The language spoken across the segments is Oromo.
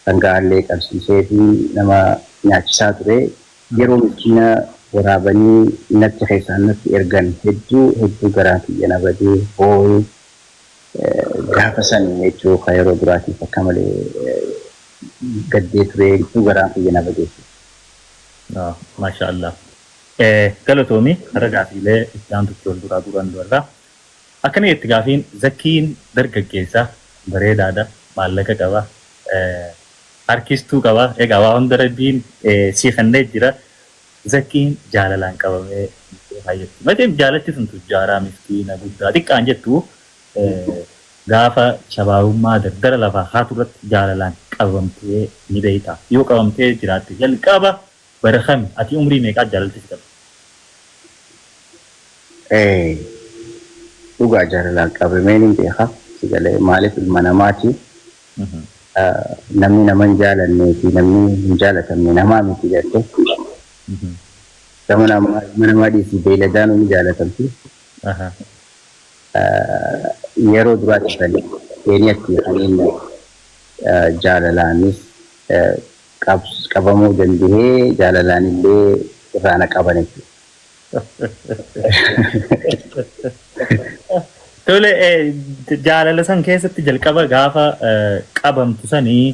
Sangaallee qabsiisee fi nama nyaachisaa ture. Yeroo miskiina waraabanii natti keessaan natti ergan hedduu hedduu garaan kiyya na badee boo'ee, gaafa san jechuu ka yeroo duraatiif akka malee gaddee ture, hedduu garaan kiyya na badee. Maasha Allah. Galatoomi, har'a gaafiilee itti aantutti wal duraa duran dubarraa. Akkana itti gaafiin: Zakkiin dargaggeessa bareedaadha, maallaqa qaba, harkistuu qaba. Egaa waa hunda Rabbiin sii kennee jira. Zakkiin jaalalaan qabamee fayyatti. Mateen jaalatti sun tujjaaraa, miskiina, guddaa xiqqaan jettu, gaafa shabaabummaa dardara lafaa haatu irratti jaalalaan qabamtee ni beeyta. Yoo qabamtee jiraatte, jalqaba bara kami, ati umrii meeqaa jaalalti si qabde? Dhugaa jaalalaan qabamee ni beeka. Sigalee maaliif ilma namaati. Namni nama hin jaalannee fi namni hin jaalatamne namaa miti jette. Gama namaa, ilma namaa dhiisii beeyladaan ni jaalatamti. Yeroo duraatti kan Keeniyatti kaniin jaalalaanis qabamuu danda'ee, jaalalaan illee irraa na qaban jechuudha. Tole, jaalala san keessatti jalqaba gaafa qabamtu sanii,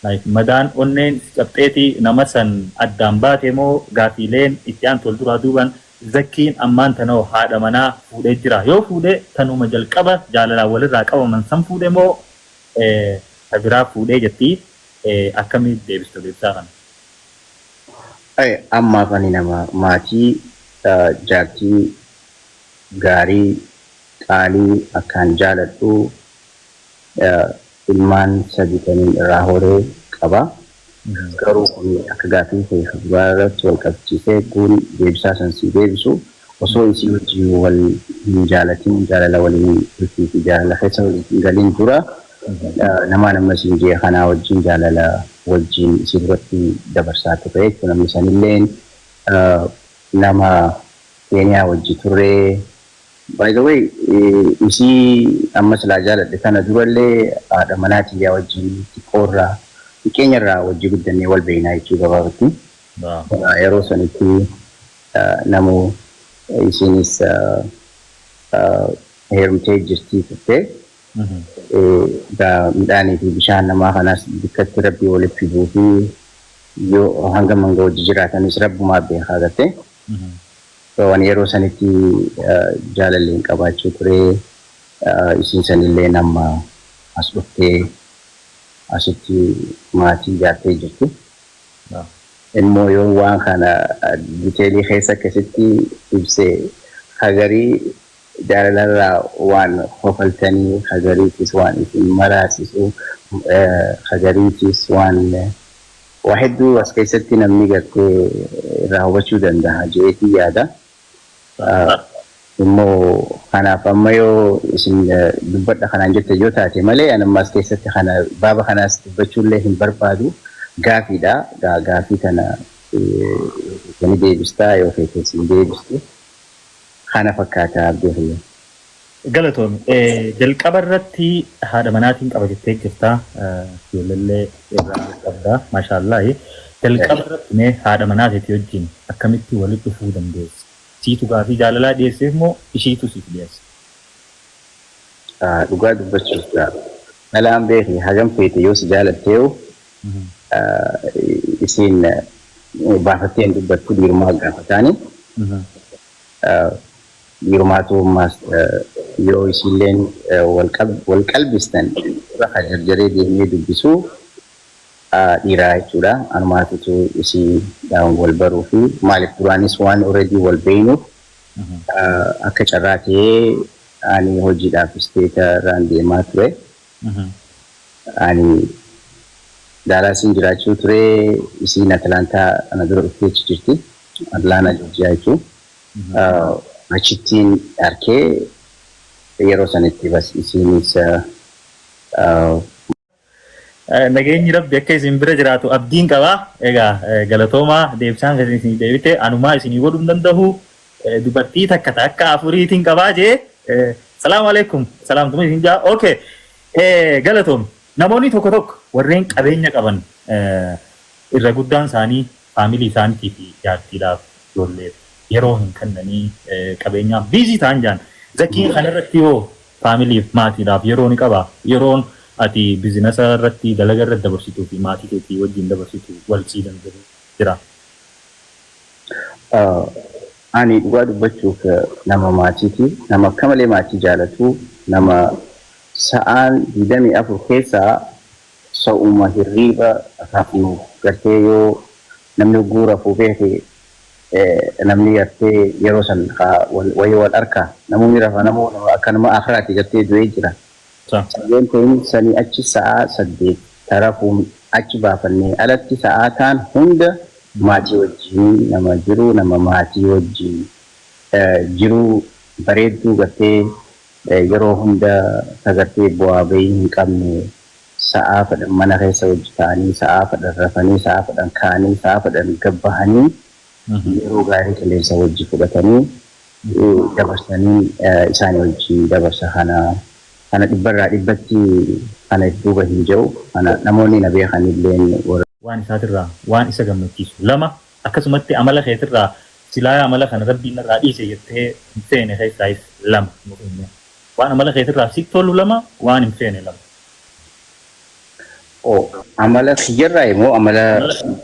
like madaan onneen si cabxeeti nama san addaan baate moo? Gaafiileen itti aantu wal duraa duuban: Zakkiin ammaan tanoo haadha manaa fuudhee jira? Yoo fuudhe, tanuma jalqaba jaalalaan walirraa qabaman san fuudhe moo ta biraa fuudhee jetti? Akkamii deebistu deebisaa kana? Ammaaf ani nama maatii, jaartii gaarii qaalii akkaan jaaladhu, ilmaan sadi kaniin irraa horee qaba. Garuu kun akka gaafii kee duraa irratti wal qabsiisee guun deebisaa san sii deebisu, osoo isii wajjin wal hin jaalatin, jaalala waliin bultii fi jaalala keessa waliin hin galin dura, namaan amma isin jee kanaa wajjin jaalala wajjin isii duratti dabarsaa ture jechuudha. Namni sanilleen nama Keeniyaa wajji turre. By the way, isii amma silaa jaaladhe kana durallee haadha manaa tiyyaa wajjin xiqqoorraa, xiqqeenyarraa wajji guddannee wal beeknaa jechuu gabaabatti. Yeroo sanitti namu isiinis heerumtee jirtii turte. Midhaanii fi bishaan namaa kanas bikkatti Rabbii walitti fiduu fi yoo hangam hanga wajji jiraatanis Rabbumaa beekaa garte. Waan yeroo sanitti jaalalleen qabaachuu ture. Isiin sanillee nama as dhuftee asitti maatii ijaartee jirti. Immoo yoo waan kana detail keessa akkasitti ibsee, hagarii jaalalarraa waan kofaltanii, hagariitis waan isin maraasisu, hagariitis waan waa hedduu as keessatti namni gartee irraa hubachuu danda'a jeetii yaada. Immoo kanaaf amma yoo isin dubbadha kanaan jette yoo taate malee, ani amma as keessatti kana baaba kanaas dubbachuullee hin barbaadu. Gaafiidha. Gaafii kana ni deebistaa, yoo feetes hin deebistu. Kana fakkaata, abdii kiyya. Galatoomi. Jalqaba irratti haadha manaatiin qaba jettee jirta. Ijoolleellee irraa qabda. Maashaallahi. Jalqaba irratti mee haadha manaateetii wajjin akkamitti walitti dhufuu dandeesse? Siitu gaafii jaalalaa dhiyeesseef moo ishiitu siif dhiyeesse? Dhugaa dubbachuuf, dhalaan beeki hagam feete yoo si jaalatteeyu isiin baafattee hin dubbattu, dhiirumaa gaafataani. Dhiirumaatu ammaas yoo isiilleen wal qalbistan dura kan jarjaree deemee dubbisu dhiiraa jechuudha. Anumaatutu isii wal baruu fi maaliif duraanis waan already wal beeynuuf, akka carraa ta'ee ani hojiidhaaf state irraan deemaa ture. Ani Daalaasiin jiraachuu ture, isiin Atlaantaa ana dura dhuftee achi jirti. Atlaantaa Joorjiyaa jechuun. Achittiin arkee yeroo sanitti bas isiinis Nageenyi Rabbi akka isin bira jiraatu abdiin qaba. Egaa galatoomaa, deebisaan kan isin deebite anumaa isinii godhuu hin danda'u. Dubartii takka takka afuriitiin qabaa jee. Salaamu alaikum. Salaamtuma isin jaa. Okay. Galatoom. Namoonni tokko tokko warreen qabeenya qaban irra guddaan isaanii faamilii isaaniitii fi jaartiidhaaf ijoolleef yeroo hin kennanii qabeenyaaf busy ta'an jaan. Zakiin kanarratti yoo faamiliif maatiidhaaf yeroo ni qabaa? Yeroon ati business irratti dalaga irratti dabarsituu fi maatii keetii wajjin dabarsitu wal siidhan jira. Ani dhugaa dubbachuuf nama maatiiti. Nama akka malee maatii jaalatu, nama sa'aan 24 keessaa sa'uma hirriiba rafnu gartee, yoo namni hogguu rafuu beeke, namni gartee yeroo san wayii wal arka, namoonni rafa, namoonni akka nama akiraati gartee du'ee jira. Yoon ta'in sanii achi sa'aa 8 tarafuun achi baafannee alatti sa'aa taan hunda maatii wajjin nama jiru, nama maatii wajjin jiruu bareedduu gartee yeroo hunda sagartee bu'aa bahii hin qabne, sa'aa fedhan mana keessa wajji ta'anii, sa'aa fedhan rafanii, sa'aa fedhan ka'anii, sa'aa fedhan gabbahanii, yeroo gaarii qilleensa wajji fudhatanii dabarsanii isaanii wajjin dabarsa. Kana dhibbarraa dhibbatti kana duuba hin jiru. Kana namoonni na beekanilleen warra Waan isaatirraa waan isa gammachiisu lama, akkasumatti amala keetirraa silaa amala kana Rabbiin irraa dhiise jettee hin feene keessaayis lama nuuf himi. Waan amala keetirraa si tolu lama, waan hin feene lama. Amala kiyyarraa immoo amala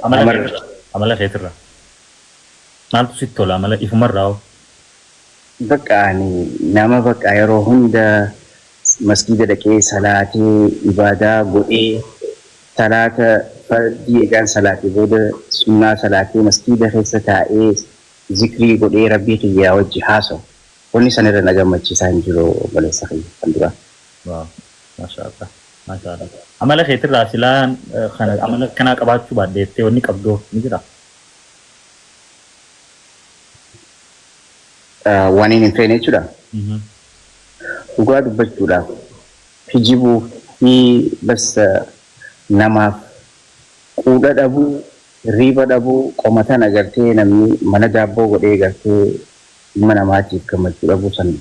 Amala keetirraa. Amala keetirraa. Maaltu sitti tola amala ifumarraa hoo? Bakka ani nama bakka yeroo hunda masgiida dhaqee salaatee ibaadaa godhee, salaata fardii egaan salaatee booda sunnaa salaatee masgiida keessa taa'ee zikrii godhee Rabbii kiyyaa wajji haasa'u. Wanni san irra na gammachiisaa hin jiru, obboleessa kiyya kan duraa. Waaw. Maashaallah. Maashaallah. Amala keetirraa silaa kana amala akkanaa qabaachuu baadheettee wanni qabdoo ni jira? Waan hin feene jechuudha. Dhugaa dubbachuudhaaf kijibuu fi bas namaaf quudha dhabuu, hirriiba dhabuu, qomatan agartee namni mana daabboo godhee gartee ilma namaatiif gammachuu dhabuu san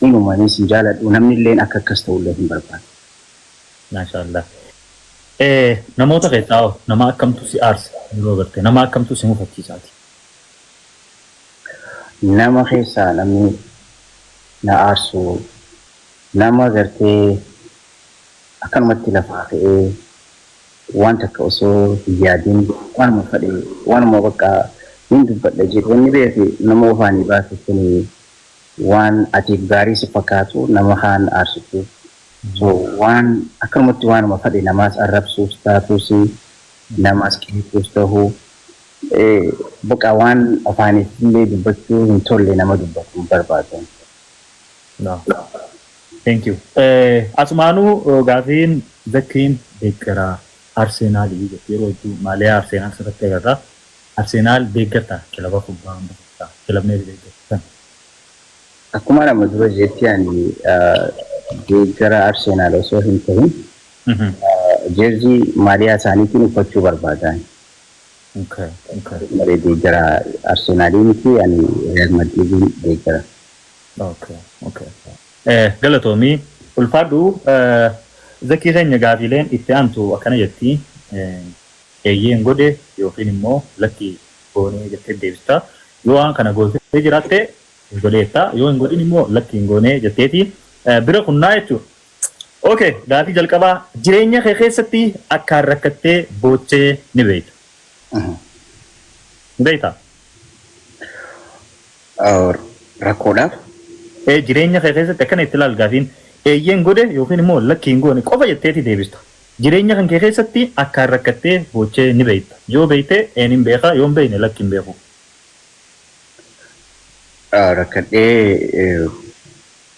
inumanii sin jaaladhu, namni illeen akka akkas ta'ullee hin barbaadu. Maashaallah. Namoota keessaa hoo nama akkamtu si aarsa yeroo agarte, nama akkamtu si mufachiisaati? Nama keessaa namni na aarsu nama gartee akkanumatti lafaa ka'ee waan takka osoo hin yaadin waanuma fedhe waanuma bakka hin dubbadha jedhu. Wanni beeki nama ofaanii baase suni waan atiif gaarii si fakkaatu nama kaan aarsitu. So waan akkanumatti waanuma fedhe namaas arrabsuus taatus, namaas qeequus ta'uu, bakka waan afaaniif illee dubbachuu hin tolle nama dubbatu hin barbaadu. No. Thank you. Asumaanuu gaafiin Zakkiin deeggaraa Arseenaalii jetti, yeroo hedduu maaliyaa Arseenaal sirratti agarra. Arseenaal deeggarta, kilaba kubbaa hunda kilabni deeggartan? Akkuma nama dura jetti, ani deeggara Arseenaal osoo hin ta'in jeerzii maaliyaa isaaniitiin uffachuu barbaadan. Malee deeggara Arseenaalii miti, ani Real Madridiin deeggara. Okay. Galatoomii, ulfaadhu Zakii keenya. Gaafiileen itti aantu akkana jetti: eeyyeen godhe yookiin immoo lakki goonee jettee deebista. Yoo waan kana gootee jiraatte hin godheetta, yoo hin godhin immoo lakki hin goonee jetteeti bira kunnaa jechuudha. Okay, gaafii jalqabaa: jireenya kee keessatti akkaan rakkattee boochee ni beekta? Ni beektaa? Rakkoodhaaf? Jireenya kee keessatti akkana itti ilaal, gaafiin eeyyeen godhe yookiin immoo lakki hin goone qofa jetteeti deebista. Jireenya kan kee keessatti akkaan rakkattee boochee ni beekta? Yoo beekte een hin beeka, yoo hin beekne lakki hin beeku. Rakkadhee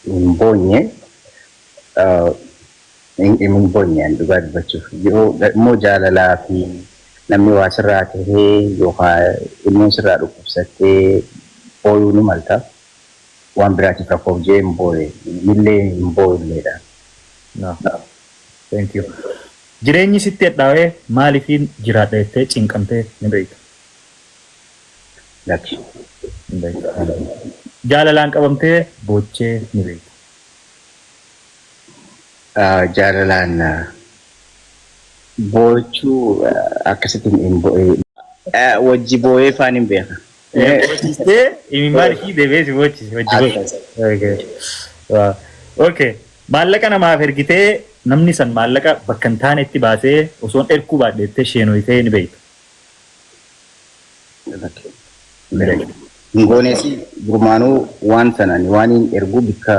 hin boonye, hin boonye dhugaa dubbachuuf. Yoo immoo jaalalaa fi namni waa sirraa tahee yookaan ilmoon sirraa dhukkubsattee booyuu ni malta. Waan biraatiif rakkoof jee hin booye, illee hin booyulleedha. No. Thank you. Jireenyi sitti hadhaawee maaliifin jiraadha jettee cinqamtee ni beekta? Lakki. Hin beekta. Jaalalaan qabamtee boochee ni beekta? Jaalalaan Boochuu akkasitti hin bo'ee. Wajji boo'ee faan hin beeka. Boochistee imimmaan ishii deebi'ee si boochise wajji boo'e. Okay. Maallaqa namaaf ergitee namni san maallaqa bakka hin taanetti baasee osoon erguu baadheettee sheenoyitee ni beekta. Hin gooneesi gurmaanuu waan sanaan waan hin erguu bikka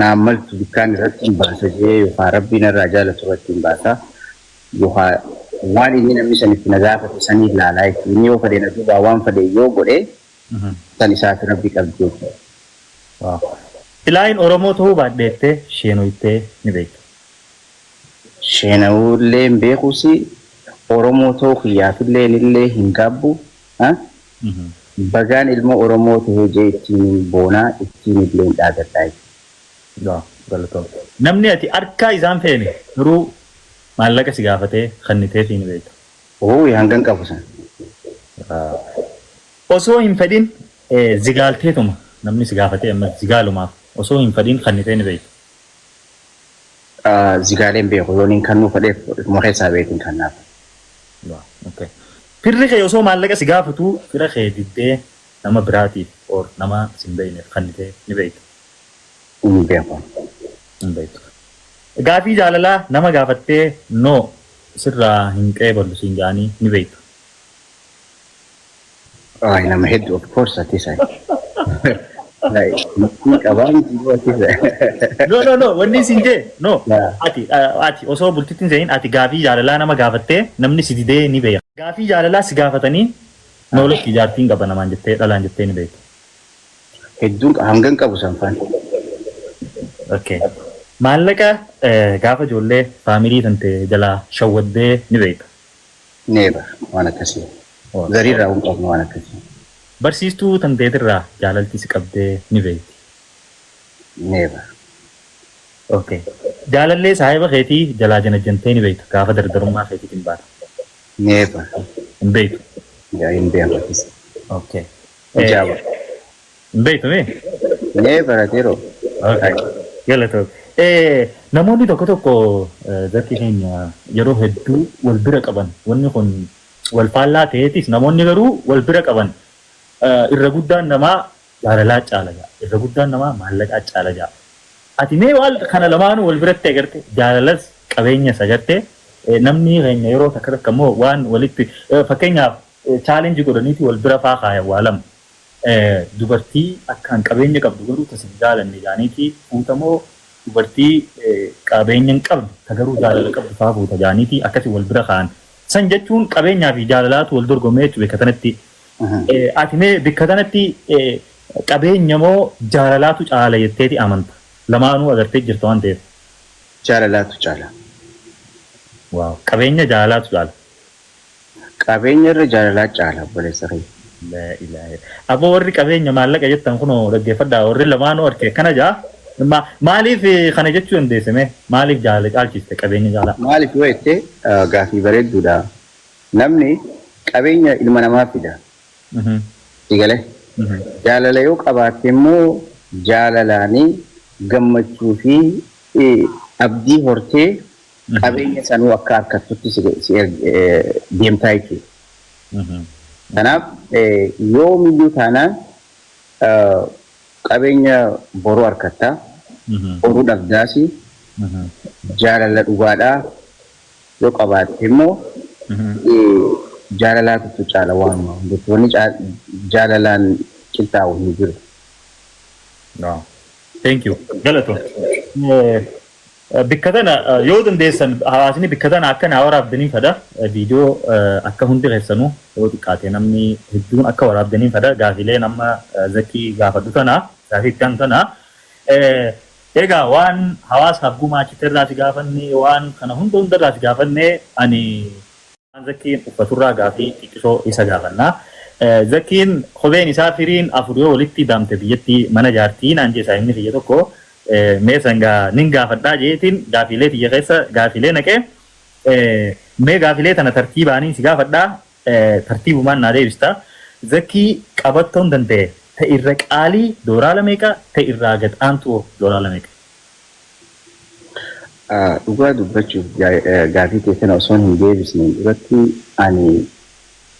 naan maltu bikkaan irratti hin baasa jee yookaan rabbiin irraa jaalatu irratti hin baasa yookaan waan inni namni san itti na gaafate sanii ilaalaa jechuudha. Inni yoo fedhe na duubaa waan fedhe yoo godhe san isaaf rabbi qabdi jechuudha. Silaayin Oromoo ta'uu baadheettee sheenoyitee ni beekta. Sheenawullee hin beekusi, Oromoo ta'uu kiyyaafillee illee hin gaabbu. Bagaan ilma Oromoo ta'ee jee ittiin boonaa ittiin illee hin dhaadadhaa jechuudha. Namni ati harkaa isaan feene garuu maallaqa si gaafatee kenniteefii ni beekta. Oo, hangan qabu san. Osoo hin fedhin zigaalteetuma namni si gaafatee amma zigaalumaaf osoo hin fedhin kennitee ni beekta. Zigaaleen beeku yoon hin kannuu fedheef ifuma keessaa beekin kannaaf. Firri kee osoo maallaqa si gaafatu fira kee diddee nama biraatiif or nama si hin beekneef kennitee ni beekta. Hin beeku. Hin beektu. Gaafii jaalalaa nama gaafattee no sirraa hin qeeballu siin jedhanii ni beektu. Ay, nama hedduu, of course, ati isa. Hin qabaa miti ati isa. No, no, no, wanni isin jee no, ati osoo bultitti hin seeniin ati gaafii jaalalaa nama gaafattee namni si didee ni beeka. Gaafii jaalalaa si gaafatanii no lakki jaartiin qaba namaan jettee dhalaan jettee ni beektu. Hedduun hangan qabu san faan. Okay. Maallaqa gaafa ijoollee family tante jalaa shawwaddee ni beekta. Never, waan akkasii. Zariirraa hin qabnu waan akkasii. Barsiistuu tanteetirraa jaalalti si qabdee ni beekti. Never. Okay. Jaalallee saahiba keetii jalaa janajjantee ni beekta gaafa dardarummaa keetiitiin baata. Never. Hin beektu. Yaa, hin beeku akkasii. Okay. Ijaaba. Hin beektu mee? Never ateeroo. Okay. Galatoo. Namoonni tokko tokko zakki keenya yeroo hedduu wal bira qaban, wanni kun wal faallaa ta'eetis namoonni garuu wal bira qaban, irra guddaan namaa jaalalaa caala ja'a. Irra guddaan namaa maallaqaa caala ja'a. Ati mee waan kana lamaanuu wal biratti agarte, jaalalas qabeenyas agarte, namni keenya yeroo takka takka immoo waan walitti fakkeenyaaf challenge godhaniiti wal bira faa kaayan waa lama. Dubartii akkaan qabeenya qabdu garuu tasin jaalanne jaaniiti fuutamoo, dubartii qabeenya hin qabne ta garuu jaalala qabdu faa fuuta jaaniiti akkasii wal bira kaa'an. San jechuun qabeenyaa fi jaalalaatu wal dorgomee jechuudha bakka tanatti. Ati mee bakka tanatti qabeenya moo jaalalaatu caala jetteeti amanta? Lamaanuu agartee jirta waan ta'eef. Jaalalaatu caala. Waaw. Qabeenya jaalalaatu caala. Qabeenya irra jaalalaa caala, obboleessa kiyya. Laa ilaaha. Aboo, warri qabeenya maallaqa jettan kunoo dhaggeeffadhaa, warri lamaanuu arge kana jaa. Maaliif kana jechuu dandeesse mee? Maaliif jaalala caalchiste qabeenya jaalaa? Maaliif yoo jette, gaafii bareedduudha. Namni qabeenya ilma namaa fida. Sigalee. Jaalala yoo qabaatte immoo jaalalaanii gammachuu fi abdii hortee qabeenya sanuu akka harkattutti si deemtaa jechuudha. Kanaaf yoomiyyuu taanaan qabeenya boruu harkattaa, boruu dhabdaasi, jaalala dhugaadhaa yoo qabaatte immoo jaalalaatu caala waanuma hundatti. Wanni jaalalaan qixxaa'u hin jiru. No. Thank you. Galatoon. Bikka tana yoo dandeessan hawaasni bikka tana akka naa waraabdanii fada. Viidiyoo akka hundi keessanuu yoo xiqqaate namni hedduun akka waraabdanii fada. Gaafiilee nama Zakii gaafadhu tana, gaafii itti aanu tana. Egaa waan hawaasaaf gumaachite irraa si gaafanne, waan kana hunda hundarraa si gaafanne, ani waan Zakiin uffaturraa gaafii xiqqisoo isa gaafannaa. Zakiin kopheen isaa firiin afur yoo walitti daamte biyyatti mana jaartii naan jee saahibni kiyya tokko, mee sangaa nin gaafadhaa jeetiin gaafiilee tiyya keessa gaafiilee naqee, mee gaafiilee tana tartiibaanii si gaafadhaa, tartiibumaan naa deebista. Zakii, qabattoon danda'e ta irra qaalii doolaara meeqa, ta irraa gad aantu doolaara meeqa? Dhugaa dubbachuuf, gaafii kee kana osoo hin deebisne duratti, ani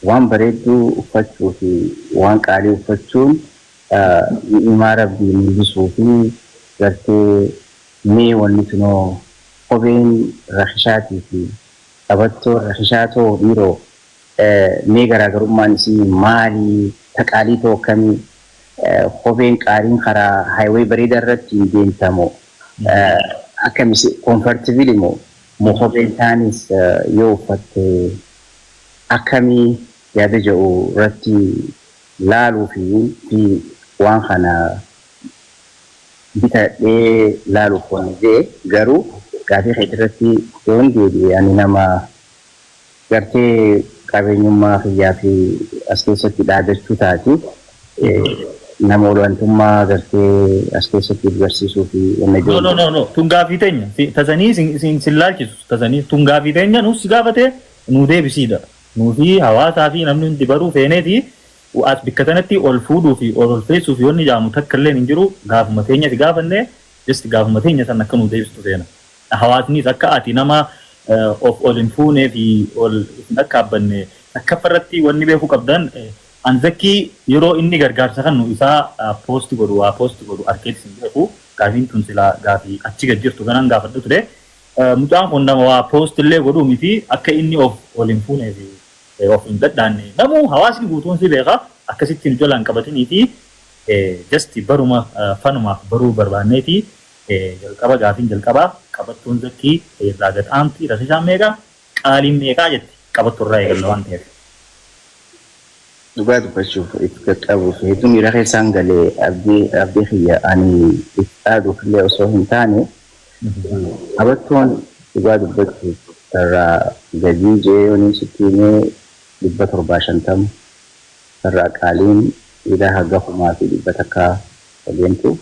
waan bareedduu uffachuu fi waan qaalii uffachuun ni'imaa Rabbii mul'isuu fi gartee mee wanni tunoo kopheen rakishaatii fi qabattoon rakishaa too dhiiroo mee garaagarummaan isii maalii, ta qaalii too akkamii, kopheen qaaliin karaa highway bareedaa irratti hin deemtamoo, akkamis comfortable moo moo kopheen taanis yoo uffatte akkamii yaada jedhu irratti laaluu fi waan kana bitadhee laaluuf wanni jee. Garuu gaafii keetii irratti yoon deebi'e, ani nama gartee qabeenyummaa kiyyaa fi as keessatti dhaadachuu taati. Nama olaantummaa gartee as keessatti agarsiisuu fi wanna No, no, no, no. Tun gaafii teenya. Tasanii sin laalchisu. Tasanii tun gaafii teenya nuus si gaafate nuu deebisiidha. Nuu fi hawaasaa fi namni hundi baruu feeneeti as bikka tanatti ol fuudhuu fi ol ol feessuu fi wanni jaamu takka illee hin jiru. Gaafuma teenya si gaafanne, just gaafuma teenya san akka nuu deebistu feena. Hawaasnis akka ati nama of ol hin fuunee fi ol hin akkaabbanne takkaffaa wanni beekuu qabdan, Anzakkii yeroo inni gargaarsa kennu isaa post godhu, waa post godhu arkeetis hin beeku. Gaafiin tun silaa gaafii achi gad jirtu kanaan gaafadhu ture. Mucaan kun nama waa post illee godhuu miti. Akka inni of ol hin fuunee fi of hin dadhaanne namuu hawaasni guutuun si beeka. Akkasitti nu jalaan qabatanii fi just baruma fanumaaf baruu barbaanneeti. Jalqaba gaafiin jalqabaa, qabattoon Zakkii irraa gad aanti rakisaan meeqa, qaaliin meeqaa jetti? Qabattoo irraa eegalla waan ta'eef. Dhugaa dubbachuuf, if qaqqabuuf hedduu miira keessaan galee. Abdii kiyya, ani if dhaaduuf illee osoo hin taane, qabattoon dhugaa dubbachuuf irraa gadii jee yooniin sitti himee 750, irraa qaaliin ilaa haga 1100 deemtu.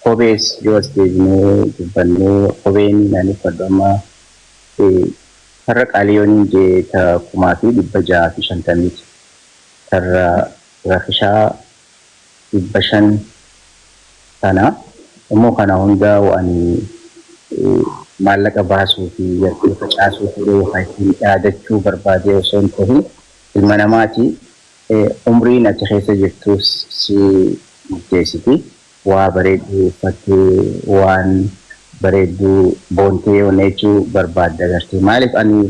Kophees yoo as deebinee dubbannee, kopheen ani uffadhu amma farra qaalii yooniin jee ta 1650ti. Tarra rakishaa 500 kana immoo. Kana hunda ani maallaqa baasuu fi gartee facaasuu fedhee yookaan ittiin dhaadachuu barbaadee osoo hin ta'in, ilma namaati, umriin ati keessa jirtus si murteessiti. Waa bareedduu uffattee, waan bareedduu boontee wanna jechuu barbaadda gartee. Maaliif ani,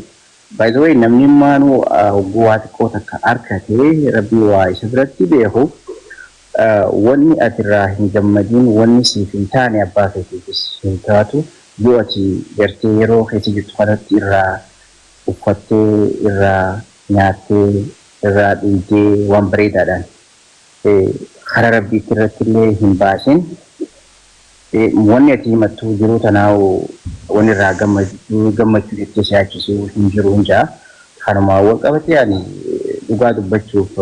by the way, namni maanuu hogguu waa xiqqoo takka arkatee Rabbii waa isa biratti beeku, wanni ati irraa hin gammadin, wanni siif hin taane abbaa keetiifis hin taatu. Yoo ati gartee yeroo keessa jirtu kanatti irraa uffattee, irraa nyaattee, irraa dhugdee, waan bareedaadhaan karaa Rabbiitti irratti illee hin baasin, wanni ati himattu jiruu tanaa wanni irraa gammachuu gammachuu jettee si yaachisuu hin jiru hin jaa. Kanumaan wal qabatee ani dhugaa dubbachuuf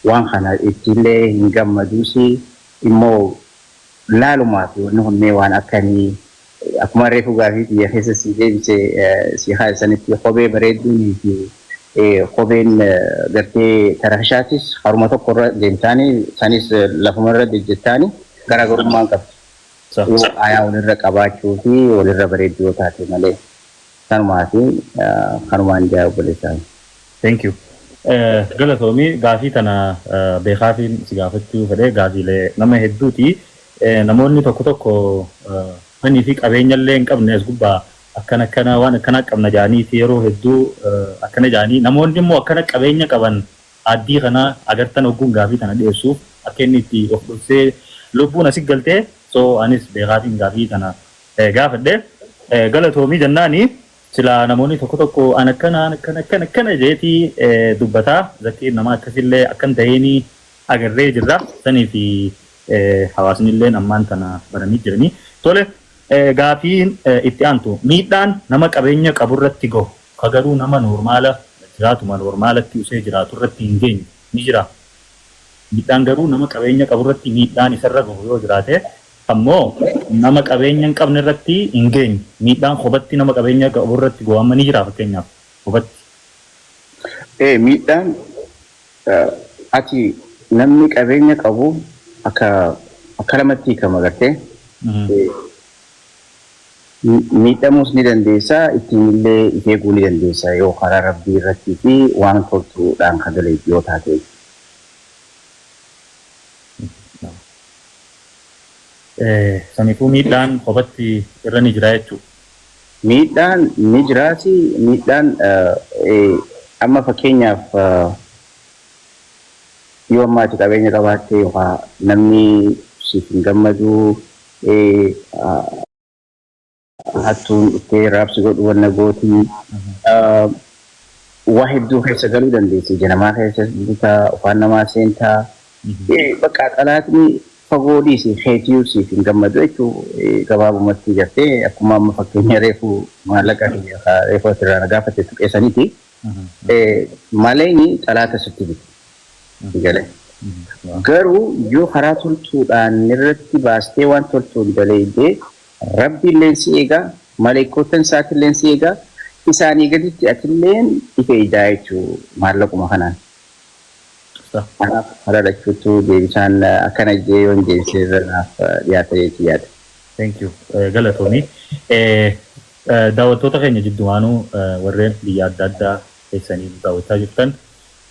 waan kana ittiillee hin gammaduusi. Immoo laalumaa fi wanni kun mee waan akkamii, akkuma reefu gaafii xiyya keessa si deebise si haasanitti, kophee bareedduunii fi kopheen gartee tarakishaatis haruma tokko irra deemtaanii, sanis lafuma irra jejjettaanii garaagarummaan qabdi. Yoo aayaa walirra qabaachuu fi walirra bareedduu yoo taate malee, kanumaa fi kanumaan jaa, obboleessaa. Thank you. Galatoomii. Gaafii tana beekaafiin si gaafachuu fedhee, gaafiilee nama hedduuti. Namoonni tokko tokko fanii fi qabeenya illee hin qabne as gubbaa akkana akkana waan akkana qabna jaaniiti yeroo hedduu akkana jaanii, namoonni immoo akkana qabeenya qaban addii kana agartan ogguun gaafii tana dhiyeessuuf akka inni itti of dhoksee lubbuun asi galtee. So anis beekaatiin gaafii tana gaafadhe. Galatoomii jennaani sila namoonni tokko tokko an akkana akkana akkana akkana jeetii dubbataa. Zakkiin nama akkasillee akkan ta'eenii agarree jirra sanii fi hawaasni illee ammaan tana baranii jiranii. Tole, gaafiin itti aantu, miidhaan nama qabeenya qaburratti gahu ka garuu nama normal jiraatuma normalatti usee jiraatu irratti hin geenye ni jira? Miidhaan garuu nama qabeenya qaburratti miidhaan isarra gahu yoo jiraate, ammoo nama qabeenya hin qabne irratti hin geenye, miidhaan kophaatti nama qabeenya qaburratti gahu amma ni jira fakkeenyaaf kophaatti? Miidhaan ati namni qabeenya qabu akka lamatti hiikama gartee. Miidhamuus ni dandeessa, ittiin illee if eeguu ni dandeessa yoo karaa Rabbii irrattii fi waan toltuudhaan ka dalaydu yoo taate. Saniifuu miidhaan kophatti irra ni jira jechuudha. Miidhaan ni jiraati. Miidhaan amma fakkeenyaaf yoo amma ati qabeenya qabaatte yookaan namni siif hin gammadu, hattuun dhuftee raabsi godhu wanna gooti. Waa hedduu keessa galuu dandeessi. Ija namaa keessa butaa, afaan namaa seentaa. Bakka xalaatni fagoo dhiisi keetiyuu siif hin gammadu jechuu gabaabumatti gartee akkuma amma fakkeenya reefu maallaqa reefu asirraa na gaafatte tuqeessaniiti. Maleenyi xalaata sitti bitu. Galee. Garuu yoo karaa toltuudhaan irratti baastee waan toltuun daleeydee, Rabbi illeen si eegaa, maleekkoottan isaatilleen si eegaa, isaanii gaditti atilleen if eeydaa jechuu maallaquma kanaan. Kanaaf karaa lachuuttuu deebisaan akkana jee yoon deebisee irra naaf dhiyaata jeetti yaada. Thank you. Galatoomi. Daawwattoota keenya jiddumaanuu warreen biyya adda addaa keessanii nu daawwachaa jirtan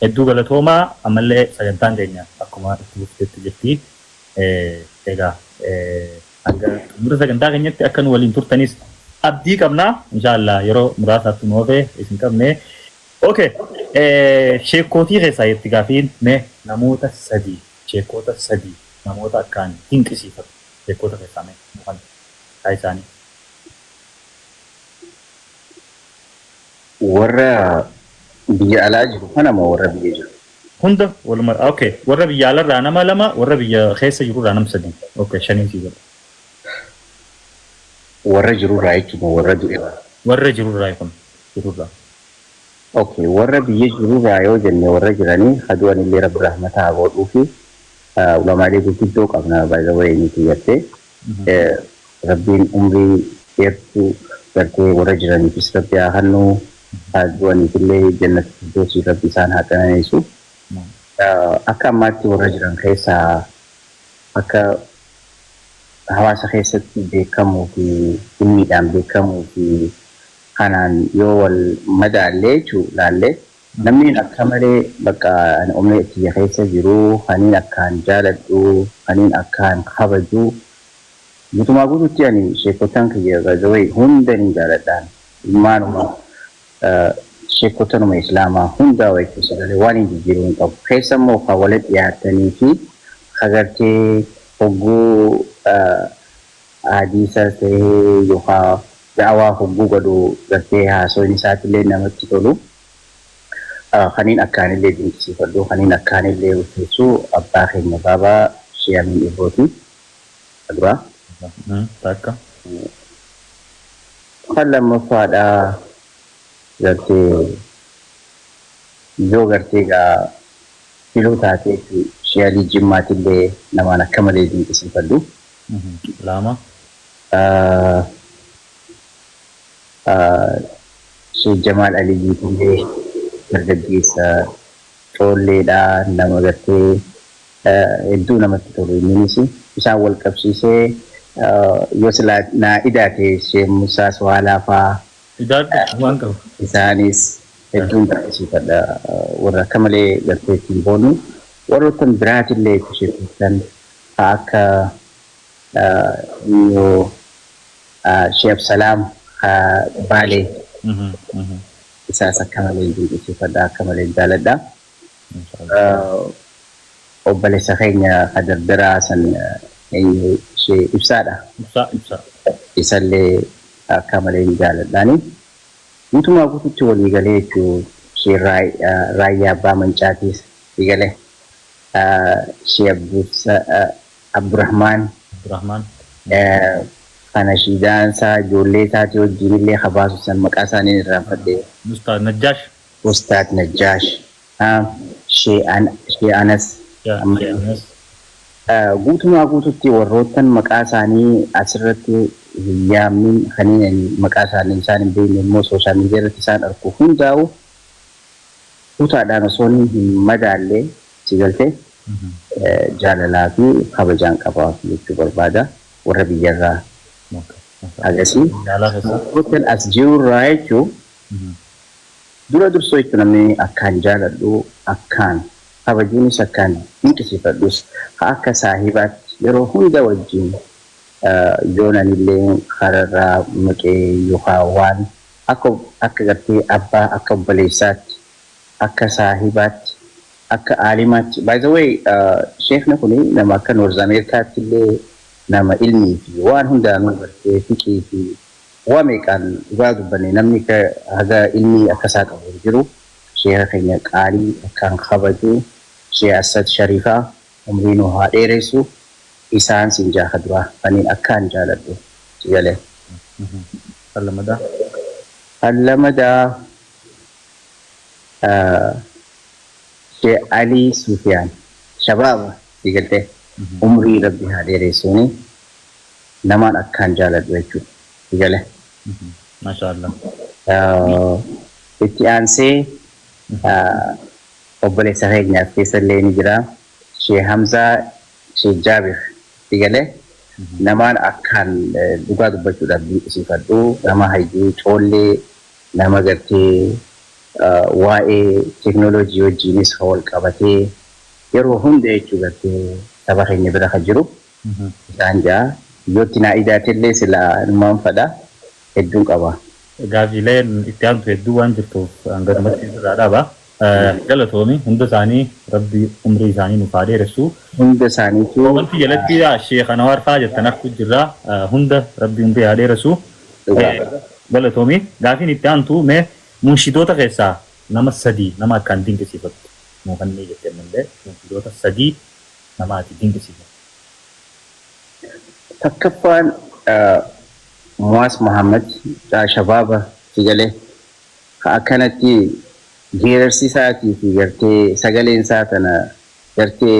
hedduu galatoomaa. Ammallee sagantaan keenya akkuma itti fuftetti jirti. Egaa hanga xumura sagantaa keenyatti akka nu waliin turtanis abdii qabna. Inshaallah yeroo muraasaatti nu hafe isin qabne. Okay. Sheekootii keessaa itti gaafiin mee namoota sadii, sheekota sadii, namoota akkaan dinqisiifatu sheekota keessaa mee nu kan isaanii. Warra biyya alaa jiru kana moo warra biyya jiru? Hunda waluma, okay. Warra biyya alarraa nama lama, warra biyya keessa jirurraa nama sadii. Okay, shaniin sii godha. Warra jirurraa jechuun moo warra du'e? Warra jirurraa kun jirurraa. Okay, warra biyya jirurraa yoo jenne, warra jiranii kadu'an illee Rabbi rahmata haa godhuu fi ulamaalee gurguddoo qabna, by the way, nuti gartee Rabbiin umrii dheertuu gartee warra jiraniifis Rabbi haa kennu, haa du'aniif illee jannata firdoosii Rabbi isaan haa qananiisu. Akka ammaatti warra jiran keessaa akka hawaasa keessatti beekamuu fi ilmiidhaan beekamuu fi kanaan yoo wal madaallee jechuu laallee, namni akka malee bakka ani onnee tiyya keessa jiru, kaniin akkaan jaaladhu, kaniin akkaan kabaju, guutumaa guututti ani sheekotan kiyya, by the way, hunda ni jaaladhaan, ilmaanuma sheekotanuma islaamaa hundaa waytu sagalee waan hin jijjiiruu hin qabu. Keessa immoo kan walitti dhiyaatanii fi kagartee hogguu hadiisa ta'ee yookaan da'awaa hogguu godhu gartee haasoin isaatillee namatti tolu. Kaniin akkaanillee dinqisiifadhu, kaniin akkaanillee ulfeessu abbaa keenya baabaa Shee Amiin Ibrooti. Duraa. Takka. Kan lammaffaadha gartee yoo gartee gaa filuu taatee Shee Alii Jimmaatillee namaan akka malee dinqisiifadhu. Lama. Shee Jamaal Aliyyiitillee dargaggeessa coolleedha, nama gartee hedduu namatti tolu. Inninis isaan wal qabsiisee yoo silaa naa idaate Shee Musaa Suwaalaa faa. Idaadhu, waan qabu. Isaanis hedduun dinqisiifadha, warra akka malee gartee ittiin boonu. Warroottan biraatillee sheekotan akka yoo Shee Absalaam Baalee isaas akka malee dinqisiifadha, akka malee jaaladha. Obboleessa keenya ka dardaraa san eenyu, ishee Ibsaadha. Ibsaa, Ibsaa. Isallee akka malee jaaladhaani. Guutumaa guututti walii galee jechuu ishee Raayyaa Abbaa Mancaatiis galee ishee Abdurrahmaan. Abdurrahmaan. Kana shiidaan isaa ijoollee isaatii wajjin illee kabaasu san maqaa isaanii irraanfadhe. Ustaad Najjaash. Ustaad Najjaash. Shee Anas. Guutumaa guututti warroottan maqaa isaanii asirratti hin yaamnin, kanneen maqaa isaanii isaan hin beekne immoo social media irratti isaan argu hundaa'u kutaadhaan osoo hin madaalle si galtee jaalalaa fi kabajaan qabaaf jechuu barbaada warra biyyarraa. Agasii Magaalaa keessa. hotel as jirurraa jechuun dura dursoo jechuun namni akkaan jaaladhu, akkaan kabajuunis, akkaan dinqisiifadhus, akka saahibaatti yeroo hunda wajjin yoonanillee kararraa maqee yookaan waan akka gartee abbaa, akka obboleessaatti, akka saahibaatti, akka aalimaatti. By the way, sheekni kun nama akka North Ameerikaatti illee nama ilmii fi waan hundaanuu gartee fiqii fi waa meeqaan dhugaa dubbanne namni haga ilmii akkasaa qabu hin jiru. Sheeka keenya qaalii akkaan kabaju, Shee Asad Shariifaa, umrii nu haa dheeressu. Isaan siin jaaka duraa kaniin akkaan jaaladhu si galee. Kan lamadaa. Kan lamadaa Shee Alii Sufiyaan, shabaaba si galtee, umrii Rabbi haa dheeressuuni, namaan akkaan jaaladhu jechuudha si galee. Maasha Allah. Itti aansee obboleessa keenyaaf keessallee ni jira. Shee Hamzaa Shee Jaabir si galee, namaan akkaan dhugaa dubbachuudhaaf dinqisiifadhu, nama hayyuu coollee, nama gartee waa'ee teeknooloojii wajjiinis wal qabatee yeroo hunda jechuu gartee saba keenya bira kan jiru isaan jaa. Yootti naa idaatellee silaa numaan fadha hedduun qaba. Gaafiileen itti aantu hedduu waan jirtuuf hanganumatti irraa dhaaba. Galatoomi, hunda isaanii Rabbi umrii isaanii nuuf haa dheeressu. Hunda isaaniitu. Wanti jalatti Sheekh Anwaar fa'aa jettan arguu jirra. Hunda Rabbi umrii haa dheeressu. Galatoomi. Gaafiin itti aantu, mee munshidoota keessaa nama sadii nama akkaan dinqisiifattu nuu kannee jettee mallee, munshidoota sadii nama ati dinqisiifattu. Takkaffaan Muwaas Muhammad, shabaaba si galee, ka akkanatti geerarsi isaatii fi gartee sagaleen isaa tana gartee